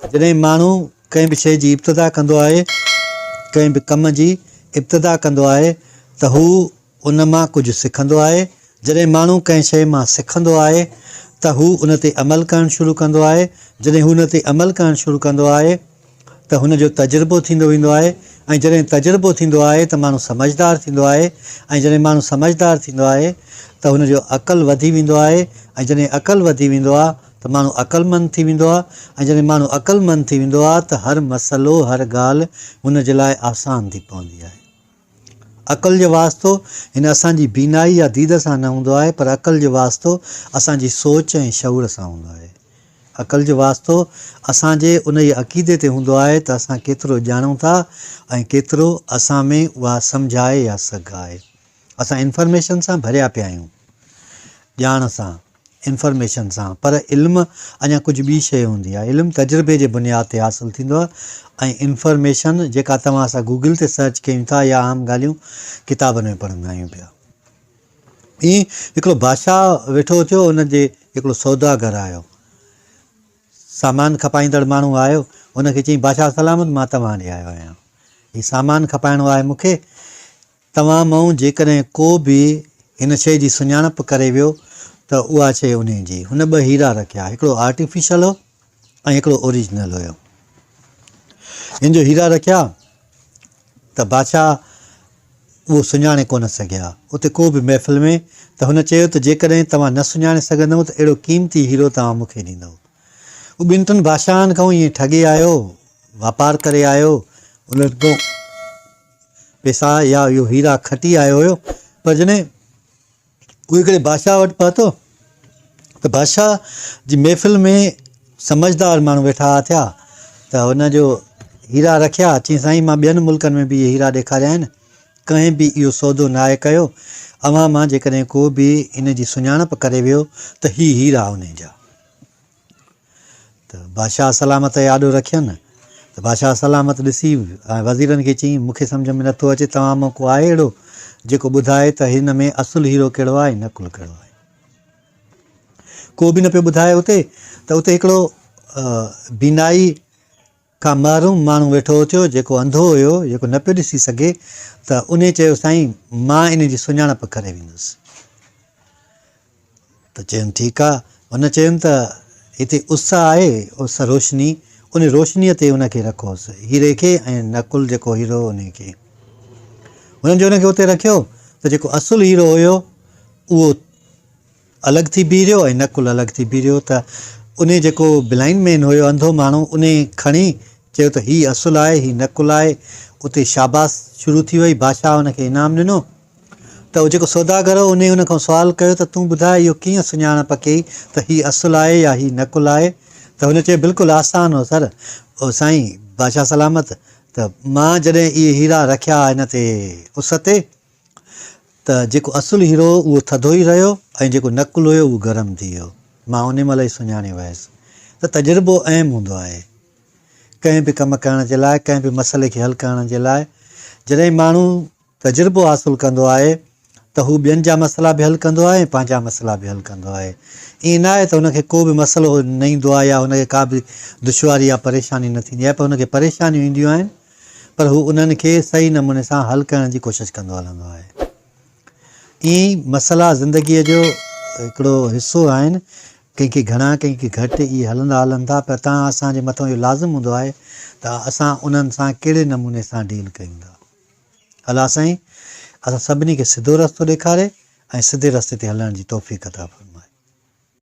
جڏهن ماڻهو ڪنهن به شيء جي ابتدا ڪندو آهي، ڪنهن به ڪم جي ابتدا ڪندو آهي ته هو ان مان ڪجهه سکندو آهي. جڏهن ماڻهو ڪنهن شيء مان سکندو آهي ته هو ان تي عمل ڪرڻ شروع ڪندو آهي. جڏهن هو ان تي عمل ڪرڻ شروع ڪندو آهي ته هن جو تجربو ٿيندو ويندو آهي ۽ جڏهن تجربو ٿيندو آهي ته ماڻهو سمجهدار ٿيندو آهي ۽ جڏهن ماڻهو سمجهدار ٿيندو آهي ته هن جو عقل وڌي ويندو آهي ۽ جڏهن عقل وڌي ويندو آهي ته ماڻهو عقلمند ٿي ويندو آهي ۽ جڏهن ماڻهو عقلمند ٿي ويندو آهي ته هر مسئلو هر ڳالهه هن جي لاء آسان ٿي پوندي آهي. عقل جو واسطو هن اسان جي بينائي يا ديد سان نه هوندو آهي پر عقل جو واسطو اسان جي سوچ ۽ شعور سان هوندو آهي. عقل جو واسطو اسان جي انهيء عقيدي تي هوندو آهي ته اسان ڪيترو ڄاڻون ٿا ۽ ڪيترو اسان ۾ اها سمجهه آهي يا سگهه آهي. اسان انفرميشن سان ڀريا پيا آهيون، ڄاڻ سان. انفرميشن سان پر علم اڃا ڪجهه ٻي شيء هوندي آهي علم تجربي جي بنياد تي حاصل ٿيندو آهي ۽ انفرميشن جيڪا توهان اسان گوگل تي سرچ ڪيون ٿا يا عام ڳالهيون ڪتابن ۾ پڙهندا آهيون پيا ائين هڪڙو بادشاهه ويٺو ٿيو ان جي هڪڙو سوداگر آيو سامان کپائيندڙ ماڻهو آيو ان کي چيائين بادشاهه سلامت مان توهان ڏي آيو آهيان هي سامان کپائڻو آهي مون کي توهان مئون جيڪڏهن ڪو به هن شيء جي سڃاڻپ ڪري ويو ته اها شيء انهيء جي. هن ٻه هيرا رکيا، هڪڙو آرٽيفيشل هو ۽ هڪڙو اوريجنل هيو. هن جو هيرا رکيا ته بادشاهه اهو سڃاڻي ڪونه سگهيا. اتي ڪو به محفل ۾ ته هن چيو ته جيڪڏهن توهان نه سڃاڻي سگهندؤ ته اهڙو قيمتي هيرو توهان مون کي ڏيندؤ. هو ٻن ٽن بادشاهن کان ائين ٺڳي آيو، واپار ڪري آيو، انهن کان پئسا يا اهو هيرا کٽي آيو هيو پر جڏهن هو هڪڙي بادشاهه وٽ پهتو ته بادشاهه جي محفل ۾ سمجهدار ماڻهو ويٺا ٿيا ته هن جو هيرا رکيا چيائين سائين مان ٻين ملڪن ۾ به اهي هيرا ڏيکاريا آهن ڪنهن به اهو سودو ناهي ڪيو اوهان مان جيڪڏهن ڪو به ان جي سڃاڻپ ڪري ويو ته هي هيرا انهي جا ته بادشاهه سلامت جي آڏو رکين ته بادشاهه سلامت ڏسي ۽ وزيرن کي چيائين، مون کي سمجهه ۾ نٿو اچي توهان مان ڪو آهي اهڙو جيڪو ٻڌائي ته هن ۾ اصل هيرو ڪهڙو آهي ۽ نقل ڪهڙو آهي؟ ڪو به نه پيو ٻڌائي اتي ته اتي هڪڙو بينائي کان محروم ماڻهو ويٺو ٿيو جيڪو انڌو هيو جيڪو نه پيو ڏسي سگهي ته انهي چيو سائين مان ان جي سڃاڻپ ڪري ويندس. ته چيم ٺيڪ آ. هن چيم ته هتي اس آهي، اس روشني، ان روشنيء تي ان کي رکوس، هيري کي ۽ نقل جيڪو هيرو هو انهي کي. هنن جو ان کي اتي رکيو ته جيڪو اصل هيرو هيو اهو الڳ ٿي بيهي رهيو ۽ نقل الڳ ٿي بيهي رهيو ته انهي جيڪو بلائنڊ مين هيو، انڌو ماڻهو، انهي کڻي چيو ته هي اصل آهي، هي نقل آهي. اتي شاباس شروع ٿي وئي، بادشاهه ان کي انعام ڏنو. ته اهو جيڪو سوداگر هو انهي هن کان سوال ڪيو ته تون ٻڌاء اهو ڪيئن سڃاڻپ ڪيئي ته هي اصل آهي يا هي نقل آهي؟ ته هن چيو بلڪل آسان هو سر، او سائين بادشاهه سلامت ته مان جڏهن اهي هيرا رکيا هن تي اس تي ته جيڪو اصل هيرو هو اهو ٿڌو ئي رهيو ۽ جيڪو نقل هيو اهو گرم ٿي ويو مان انهي مهل ئي سڃاڻي ويس ته تجربو اهم هوندو آهي. ڪنهن به ڪم ڪرڻ جي لاء ڪنهن به مسئلي کي حل ڪرڻ جي لاء جڏهن ماڻهو تجربو حاصل ڪندو آهي ته هو ٻين جا مسئلا به حل ڪندو آهي ۽ پنهنجا مسئلا به حل ڪندو آهي. ائين نه آهي ته هن کي ڪو به مسئلو نه ايندو آهي يا هن کي ڪا به دشواري يا پريشاني نه ٿيندي آهي پر هن کي پريشانيون اينديون آهن پر هو انهن کي صحيح نموني سان حل ڪرڻ جي ڪوشش ڪندو هلندو آهي. ائين ئي مسئلا زندگيء جو هڪڙو حصو آهن، ڪنهن کي گهڻا ڪنهن کي گهٽ اهي هلندا هلن ٿا پر تان اسان جي مٿان اهو لازم هوندو آهي ته اسان انهن سان ڪهڙي نموني سان ڊيل ڪيون ٿا. الله سائين اسان سڀني کي سڌو رستو ڏيکاري ۽ سڌي رستي تي هلڻ جي توفيق عطا فرمائي.